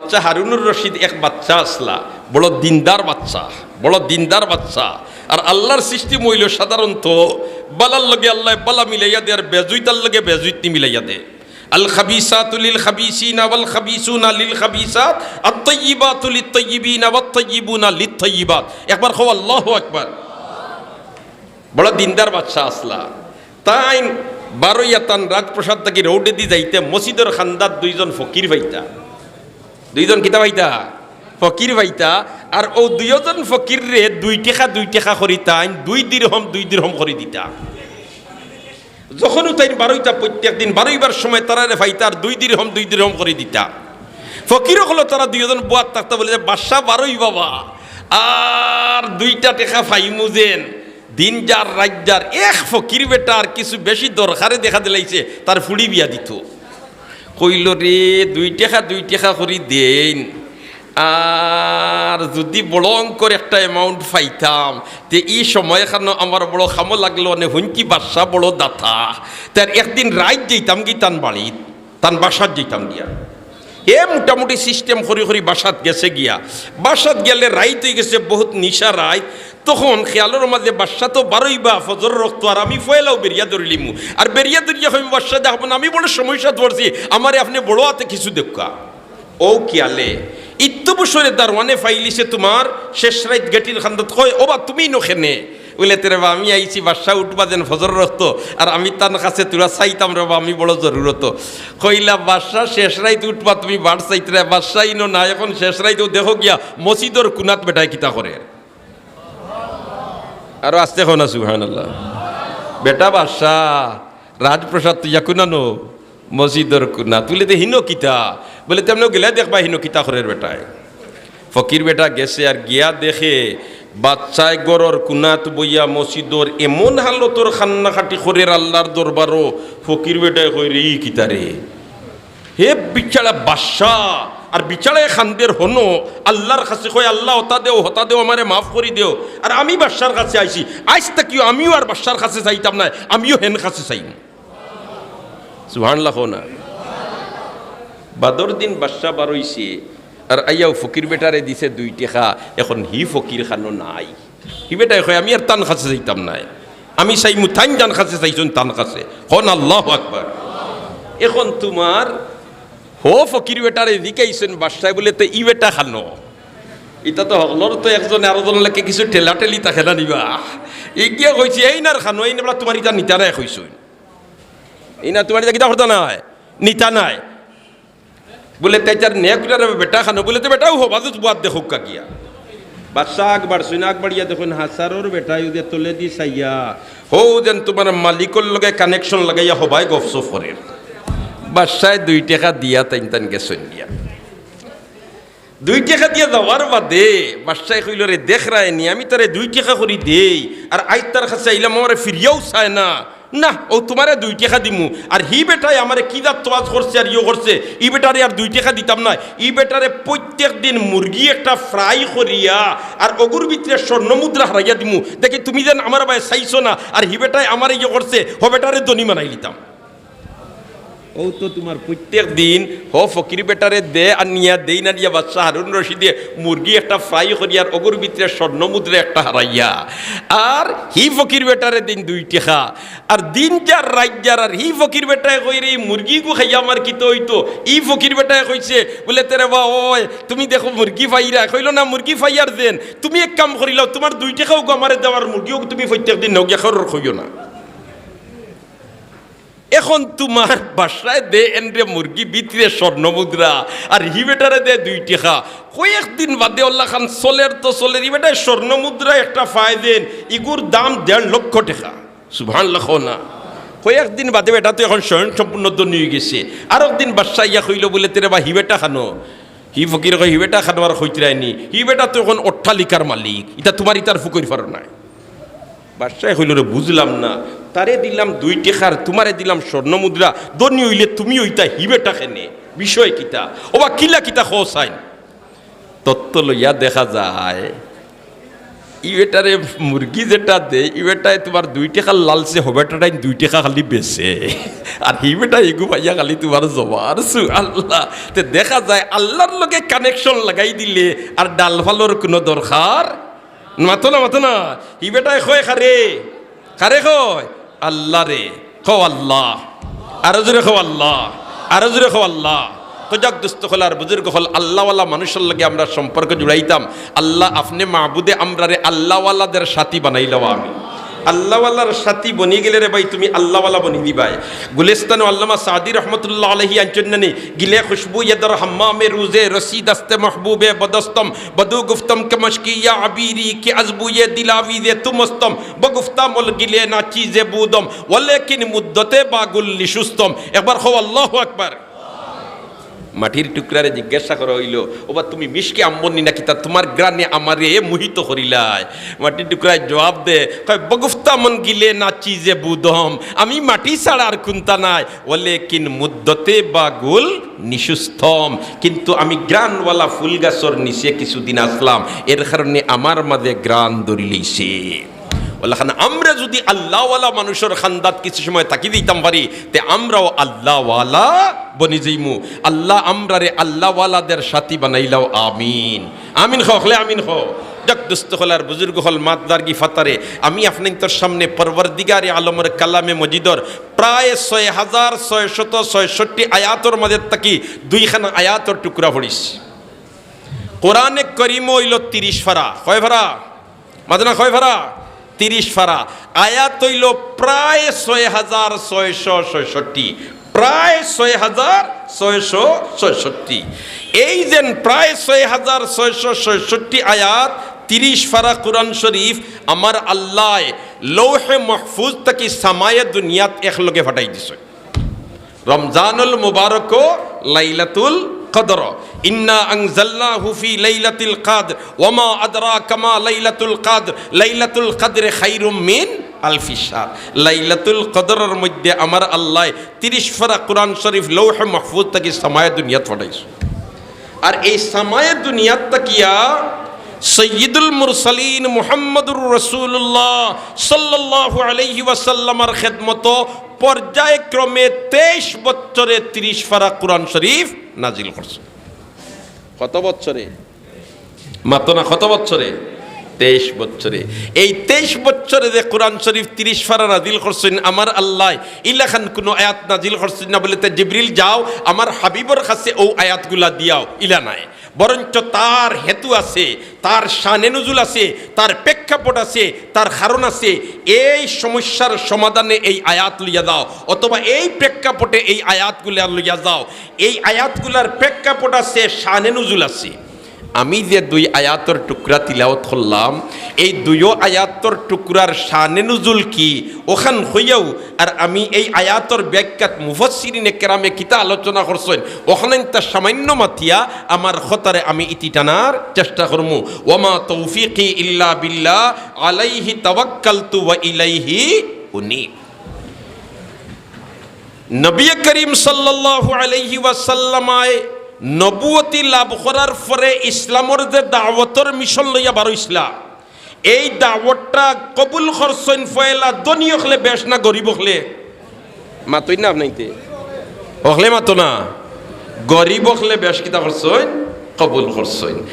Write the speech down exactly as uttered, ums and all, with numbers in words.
বাচ্চা হারুনুর রশিদ এক বাচ্চা আছলা, বড় দিনদার বাচ্চা, বড় দিনদার বাচ্চা। আর আল্লার system অইলো সাধারণত বালার লগে আল্লায় বালা মিলাইয়া দে, আর বেজুইতার লগে বেজুইতনি মিলাইয়া দে। আল খাবিসাতু লিল খাবিসিনা ওয়াল খাবিসুনা লিল খাবিসাত, আত তাইয়িবাতু লিত তাইয়িবিনা ওয়াত তাইয়িবুনা লিত তাইয়িবাত। একবার কও, আল্লাহু আকবার। বড় দিনদার বাচ্চা আছলা। তাইন বারইয়া তান রাজপ্রাসাদ থাকি রোডেদি যাইতে মসজিদর কান্দাত দুইজন ফকির পাইতা। দুইজন কিতা পাইতা? ফকির পাইতা। আর অউ দুইজন ফকিররে দুই টেকা দুই টেকা করি তাইন দুই দিরহম দুই দিরহম করি দিতা। যখনউ তাইন বারইতা, প্রত্যেক দিন বারইবার সময় তারারে পাইতা আর দুই দিরহম দুই দিরহম করি দিতা। ফকির অকল তারা দুইজন বওয়াত থাকতা, বলে যে, "বাদশা বারই বাবা, আর দুইটা টেকা পাইমু যেন।" দিন যার রাইত যার, এক ফকির বেটার কিছু বেশি দরকারে দেখা দিলাইছে, তার ফুড়ি বিয়া দিতো। কইলো, "রে, দুই টেকা দুই টেকা করি দেইন, আর যুদি বড় অঙ্কর একটা amount পাইতাম, তে ই সময়খানো আমার বড় কামো লাগলো অনে, হুনছি বাদশা বড় দাতা, তে একদিন রাইত যাইতাম গি তান বাড়িত, তান বাসাত যাইতাম গিয়া।" হে মোটামুটি system করি করি বাসাত গেছে গিয়া। বাসাত গেলে রাইত অইগেছে, বউত নিশা রাইত। তখন খেয়ালর মাঝে বাদশা তো বারইবা ফজরর অক্ত, আর আমি পয়লাউ বেরিয়া ধরিলিমু। আর বেরিয়া ধরিয়া কইমু, "বাদশা দেখবা না, আমি বড় সমস্যাত পড়ছি, আমারে আপনে বড় আতে কিছু দেউক্কা।" অউ খেয়ালে ইত্যু বছরে দারোয়ানে পাইলিছে তুমার শেষ রাইত গেটির কান্দাত, কয়, "ওবা তুমি ইনো কেনে?" বুলে, "তে রে বা, আমি আইছি বাদশা উঠবা যেন ফজরর অক্ত, আর আমি তান কাছে থুড়া চাইতাম রে বা, আমি বড় জরুরত।" কইলা, "বাদশা শেষ রাইত উঠবা, তুমি বাট চাইতরায়, বাদশা ইনো নাই, এখন শেষ রাইত, অউ দেখো গিয়া মসজিদর কুনাত বেটায় কিতা করের।" আরো আস্তে কও না সুবহানাল্লাহ। বেটা বাদশা, রাজপ্রাসাদ থইয়া কুনানো, মসজিদর কুনাত। বুলে, "তে হিনো কিতা?" বুলে, "তেমনে গেলে দেখবা হিনো কিতা করের বেটায়।" ফকির বেটা গেছে আর গিয়া দেখে বাদশায় ঘরর কুনাত বইয়া মসজিদর এমন হালতর কান্নাকাটি করের আল্লার দরবারো। ফকির বেটায় কয়, "রে, ই কিতা রে?" হে বিচারা বাদশা, আর বিচারায় কান্দের হনো, আল্লার কাছে কয়, "আল্লা, অতা দেও, হতা দেও, আমারে মাফ করি দেও।" আর আমি বাদশার কাছে আইছি, আইজ থাকিও আমিও আর বাদশার কাছে চাইতাম নায়, আমিও হেন কাছে চাইমু। সুবহানাল্লাহ কও না। বাদর দিন বাদশা বারইছে, আর আইয়াউ ফকির বেটারে দিছে দুই টেকা, এখন হি ফকির খানো নাই। হি বেটায় কয়, "আমি আর তান কাছে চাইতাম নায়, আমি চাইমু তাইন যান কাছে চাইছইন তান কাছে।" কও না আল্লাহু আকবার। এখন তুমার হউ ফকির বেটারে জিকাইছইন বাদশায়, বুলে, "তে ই বেটা খানো?" ইতা তো হকলর তো একজনে আরো জনর লগে কিছু ঠেলাঠেলি থাকে না নি বা। ইগিয়ে কইছে, "এইন আর খানো, এইন বেটা তুমার ইতা নিতা নায় কইছইন। এইন আর তুমার ইতা কিতা করতা নায়, নিতা নায়।" বুলে, "তে ইতার নে কুনার বেটা খানো?" বুলে, "তে বেটাউ হবাজুত বওয়াত দেখউক্কা গিয়া।" বাদশা আগ বাড়ছইন, আগ বাড়িয়া দেখইন হাছারর বেটায় অউ যে তলেদি চাইয়া, হউ যেন তুমার মালিকর লগে connection লাগাইয়া হবায় গফসফ করের। বাদশায় দুই টেকা দিয়া তাইন তান গেছইন গিয়া। দুই টেকা দিয়া যাওয়ার বাদে বাদশায় কইলো, "রে, দেখরায় নি, আমি তারে দুই টেকা করি দেই, আর আইজ তার কাছে আইলাম, আমারে ফিরিয়াউ চায় না। না, অউ তুমারে দুই টেকা দিমু, আর হি বেটায় আমারে কি জাত তোয়াজ করছে আর ইয়ো করছে, ই বেটারে আর দুই টেকা দিতাম নায়। ই বেটারে প্রত্যেক দিন মুরগি একটা fry করিয়া আর অগুর ভিতরে স্বর্ণ মুদ্রা হারাইয়া দিমু, দেখি তুমি যেন আমার বায় চাইছো না, আর হি বেটায় আমারে ইয়ো করছে, হউ বেটারে ধনী বানাইলিতাম।" অউ তো তুমার প্রত্যেক দিন হউ ফকির বেটারে দে আর নিয়া দেই না নিয়া বাদশা হারুন রশিদে মুরগি একটা fry করিয়া আর অগুর ভিতরে স্বর্ণ মুদ্রা একটা হারাইয়া, আর হি ফকির বেটারে দেইন দুই টেকা। আর দিন যার রাইত যার, আর হি ফকির বেটায় কয়, "রে, ই মুরগিগু খাইয়া আমার কিতা অইতো?" ই ফকির বেটায় কইছে, বুলে, "তে রে বা, অয়, তুমি দেখো মুরগি পাইরায়।" কইলো, "না, মুরগি পাইয়ার যেন, তুমি এক কাম করিলাও, তুমার দুই টেকাগু আমারে দেও, আর মুরগিগু তুমি প্রত্যেক দিন নেও গিয়া, কারোর কইও না।" এখন তুমার বাদশায় দে এনরে মুরগি, ভিতরে স্বর্ণ মুদ্রা, আর হি বেটারে দে দুই টেকা। কয়েকদিন বাদে অলাখান চলের তো চলের, ই বেটায় স্বর্ণ মুদ্রা একটা পায় যেন, ইগুর দাম দেড় লক্ষ টেকা। সুবহানাল্লাহ কও না। কয়েকদিন বাদে বেটা তো এখন স্বয়ং সম্পূর্ণ ধনী অইগেছে। আরক দিন বাদশা আইয়া কইলো বুলে, "তে রে বা, হি বেটা খানো?" হি ফকিরে কয়, "হি বেটা খানো আর কইতরায় নি, হি বেটা তো এখন অট্টালিকার মালিক, ইতা তুমার ইতার ফুকইর ফারো নায়।" বাদশায় কইলো, "রে, বুঝলাম না, তারে দিলাম দুই টেকার, তুমারে দিলাম স্বর্ণ মুদ্রা, ধনী অইলে তুমি অইতায়, হি বেটা কেনে? বিষয় কিতা? ওবা কিলা কিতা কও চাইন?" তত্ত্ব লইয়া দেখা যায়, ই বেটারে মুরগি যেটা দেয়, ই বেটায় তুমার দুই টেকার লালচে হ বেটাটাইন দুই টেকা খালি বেচে, আর হি বেটা এগু পাইয়া খালি তুমার জমার। সুবহানাল্লাহ। তে দেখা যায় আল্লার লগে connection লাগাই দিলে আর ডালফালর কুনু দরকার। মাতো না, মাতো না। হি বেটায় কয় কারে? কারে কয়? আল্লারে। কও আল্লাহ। আরো জোরে কও আল্লাহ। আরো জোরে কও আল্লাহ। তো যাক দোস্ত অকল আর বুজুর্গ অকল, আল্লাওয়ালা মানুষর লগে আমরা সম্পর্ক জুড়াইতাম। আল্লাহ আপনে মাবুদে আমরারে আল্লাওয়ালাদের সাথী বানাইলাও, আমিন। আল্লাওয়ালার সাথী বনি গেলে রে ভাই, তুমি আল্লাওয়ালা বনি দিবায়। গুলিস্তানো আল্লামা সাদি রহমতুল্লাহ আলাইহি আনছইন না নি, গিলে খুশবু এ দর হাম্মামে রুজে, রসি দস্তে মাহবুবে বদস্তম, বদু গুফতম কে মশকি ইয়া আবিরি, কে আজবু এ দিলাবি যে তুমস্তম, বগুফতা মল গিলে না চিজে বুদম, ওয়ালেকিন মুদ্দতে বাগুল নিশুস্তম। একবার কও আল্লাহু আকবার। মাটির টুকরারে জিজ্ঞাসা করা অইলো, "ওবা, তুমি মিশকে আম্বর নি না কিতা, তুমার ঘ্রাণে আমারে মোহিত করিলায়?" মাটির টুকরায় জবাব দে, কয়, "বগুফতা মন গিলে না চিজে বুদম, আমি মাটি ছাড়া আর কুন্তা নাই, ওয়ালেকিন মুদ্দতে বাগুল নিশুস্তম, কিন্তু আমি ঘ্রাণওয়ালা ফুল গাছর নিচে কিছুদিন আছলাম, এর কারণে আমার মাঝে ঘ্রাণ ধরিলাইছে।" অলাখান আমরা যুদি আল্লাওয়ালা মানুষর খান্দাত কিছু সময় থাকি দিতাম পারি, তে আমরাও আল্লাওয়ালা বনি যাইমু। আল্লাহ আমরারে আল্লাওয়ালাদের সাথী বানাইলাও, আমিন। আমিন কও, অকলে আমিন কও। যাক দোস্ত অকল আর বুজুর্গ অকল, মাত দারগি ফাতারে, আমি আপনাইন্তর সামনে পরওয়ারদিগারে আলমর কালামে মজিদর প্রায় ছয় হাজার ছয়শত ছয়ষট্টি আয়াতর মাঝে থাকি দুইখানা আয়াতর টুকরা পড়ছি। কোরআনে করিম অইলো তিরিশ ফারা। কয় ফারা? মাতো না, কয় ফারা? তিরিশ ফারা। আয়াত অইলো প্রায় ছয় হাজার ছয়শো ছয়ষট্টি, প্রায় ছয় হাজার ছয়শো ছয়ষট্টি। এই যেন প্রায় ছয় হাজার ছয়শো ছয়ষট্টি আয়াত, তিরিশ ফারা কোরআন শরীফ আমার আল্লায় লৌহে মাহফুজ থাকি সামায়ে দুনিয়াত একলগে ফাটাই দিছে। রমজানুল মুবারক লাইলাতুল কদর, ইন্না আনজালনাহু ফি লাইলাতিল কদর, ওয়া মা আদরাকা মা লাইলাতুল কদর, লাইলাতুল কদরে খায়রুম মিন আলফি শাহর। লাইলাতুল কদরর মধ্যে আমার আল্লায় তিরিশ ফারা কোরআন শরীফ লৌহে মাহফুজ থাকি সামায়ে দুনিয়াত ফাটাইছে। আর এই সামায়ে দুনিয়াত থাকিয়া সাইয়্যিদুল মুরসালিন মুহাম্মদুর রাসূলুল্লাহ সাল্লাল্লাহু আলাইহি ওয়াসাল্লামর খেদমত পর্যায়ক্রমে তেইশ বছরে তিরিশ ফারা কোরআন শরীফ নাজিল করছে। কত বছরে? মাতো না, কত বছরে? তেইশ বছরে। এই তেইশ বছরে যে কোরআন শরীফ তিরিশ ফারা নাজিল করছইন আমার আল্লায়, ইলাখান কুনু আয়াত নাজিল করছইন না বলে, "তে জিবরিল যাও আমার হাবিবর কাছে অউ আয়াতগুলা দিয়াও", ইলা নায়। বরঞ্চ তার হেতু আছে, তার শানে নুজুল আছে, তার প্রেক্ষাপট আছে, তার কারণ আছে। এই সমস্যার সমাধানে এই আয়াত লইয়া যাও, অথবা এই প্রেক্ষাপটে এই আয়াতগুলা লইয়া যাও। এই আয়াতগুলার প্রেক্ষাপট আছে, শানে নুজুল আছে। আমি যে দুই আয়াতর টুকরা তিলাওয়াত করলাম, এই দুইও আয়াতর টুকরার শানে নুজুল কি, অখান কইয়াও, আর আমি এই আয়াতর ব্যাখ্যাত মুফাসসিরিনে কেরামে কিতা আলোচনা করছইন, অখান ইনতা সামান্য মাতিয়া আমার কথারে আমি ইতি টানার চেষ্টা করমু। ওয়া মা তৌফিকি ইল্লা বিল্লাহ, আলাইহি তাওয়াক্কালতু ওয়া ইলাইহি উনীব। নবী করিম সাল্লাল্লাহু আলাইহি ওয়াসাল্লামায় নবুয়তি লাভ করার পরে ইসলামর যে দাওয়াতর মিশন লইয়া বারইছলা, এই দাওয়াতটা কবুল করছইন পয়লা ধনী অকলে বেশ না গরিব অকলে? মাতইন না আপনাইন্তে? অকলে মাতো না। গরিব অকলে বেশ কিতা করছইন? কবুল করছইন।